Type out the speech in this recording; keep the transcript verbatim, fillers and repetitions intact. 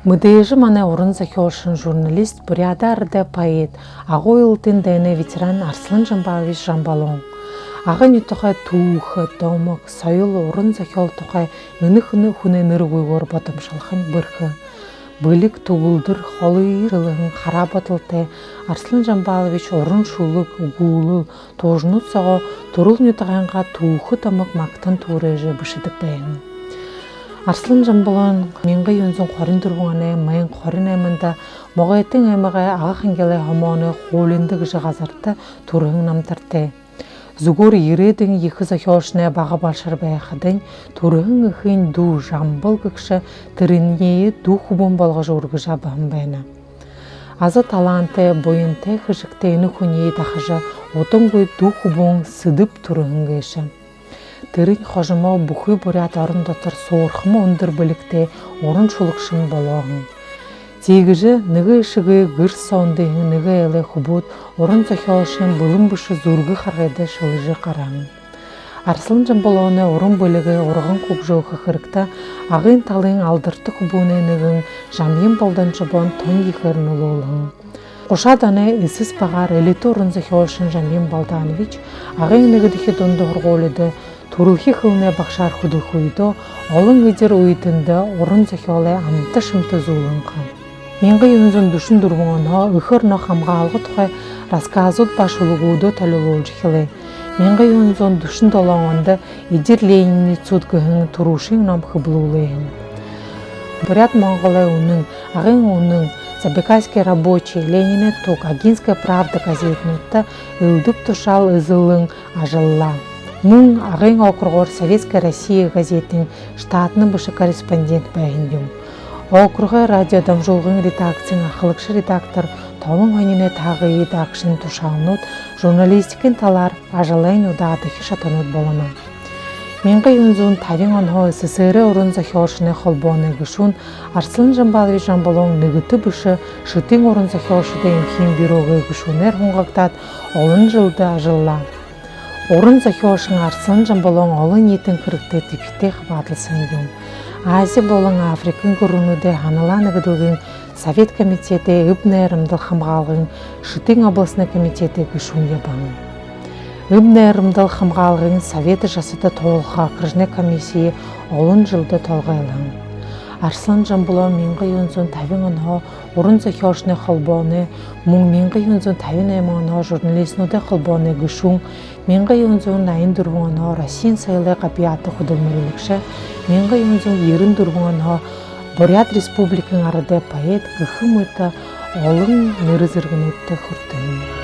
Мэдээжэ манай уран зохёолшон, журналист, Буряадай арадай поэт, Агуу Илалтын дайнай ветеран Арсалан Жамбалович Жамбалон. Агын нютагай түүхэ, домог, соёл, уран зохёол тухай энэ хүнэй нэрэгүйгөөр бодомжолхонь бэрхэ. Бэлиг, түгэлдэр, холые шэлэһэн хараа бодолтой Арсалан Жамбалович уран шүлэг, үгүүлэл, туужанууд соогоо түрэл нютагайнгаа түүхэ домог магтан түүрээжэ бэшэдэг байһан. Арсалан Жамбалон мянга юһэн зуун хорин дүрбэн оной майн хорин найманда Могойтын аймагай Ага-Хангилай һомооной Хуулинда гэжэ газарта түрэһэн намтартай. Зүгөөр ерээдүйн ехэ зохёолшоной бага балшар байхадань, түрэһэн эхынь дүү Жамбал гэгшэ тэрэниие дүү хүбүүн болгожо үргэжэ абаһан байна. Аза талаантай, буянтай, хэшэгтэй энэ хүниие дахажа удангүй дүү хүбүүн Сэдэб түрэһэн гээшэ. Тэрэнь хожомоо бүхы Буряад орон дотор суурхама үндэр бэлигтэй уран шүлэгшэн болоо һэн. Тиигэжэ нэгэ эшэгы гэр соо үндыһэн нэгэ айлай хүбүүд уран зохёолшын бэлэн бэшэ зүргэ харгыда шэлэжэ гараһан. Арсалан Жамбалоной уран бэлигэй урган хүгжөөхэ хэрэгтэ Агын талын алдарта хүбүүнэй нэгэн Жамьян Балданжабон тон ехээр нүлөөлһэн. Гушаад оной эсэс багаар элитэ уран зохёолшон Жамьян Балданович Агын нэгэдэхи дунда һургуулида түрэлхи хэлэнэй багшаар хүдэлхэ үедөө олон эдир үетэндэ уран зохёолой амта шэмтэ зүүлһэн ха. Мянга юһэн зуун дүшэн дүрбэн онһоо эхэ ороноо хамгаалга тухай рассказууд ба шүлэгүүдээ толилуулжа эхилээ. Мянга юһэн зуун дүшэн долоон ондо «Эдир Ленинай цуд» гэһэн түрүүшын ном хэблүүлээ һэн. «Буряад-Монголой үнэн», «Агын үнэн», «Забайкальский рабочий», «Ленинай туг», «Агинская правда» газетэнүүдтэ элдэб тушаал эзэлэн ажаллаа. Мүн Агын округоор «Советская Россия» газетын штатна бэшэ корреспондент байһан юм. Округой радио дамжуулгын редакциин ахалагша редактор Толон Хониной Таагые Даагшын тушаалнууд журналистикын талаар ажалайнь удаадахи шатанууд болоно. Мянга юһэн зуун табин онһоо СССР-эй уран зохёолшоной холбооной гэшүүн Арсалан Жамбалович Жамбалон нэгэтэ бэшэ Шэтын уран зохёолшодой эмхиин бюрогой гэшүүнээр һунгагдаад, олон жэлдэ ажаллаа. Уран зохёолшон Арсалан Жамбалон олониитын хэрэгтэ тэбхитэй хабаадалсаһан юм. Ази болон Африкын гүрэнүүдэй һаналаа нэгэдэлгын Совет комитедэй эб найрамдал хамгаалгын Шэтын областной комитедэй гэшүүн ябаһан. Эб найрамдал хамгаалгын Совет жасада туулха окружной комиссиие олон жэлдэ толгойлһон. Арсалан Жамбалон мянга юһэн зуун табин онһоо уран зохёолшоной холбооной, мүн мянга юһэн зуун табин найман онһоо журналистнуудай холбооной гэшүүн, мянга юһэн зуун наян дүрбэн онһоо Россиин соёлой габьяата хүдэлмэрилэгшэ, мянга юһэн зуун ерэн дүрбэн онһоо Буряад Республикын арадай поэт гэхэ мэтэ олон нэрэ зэргэнүүдтэ хүртэһэн.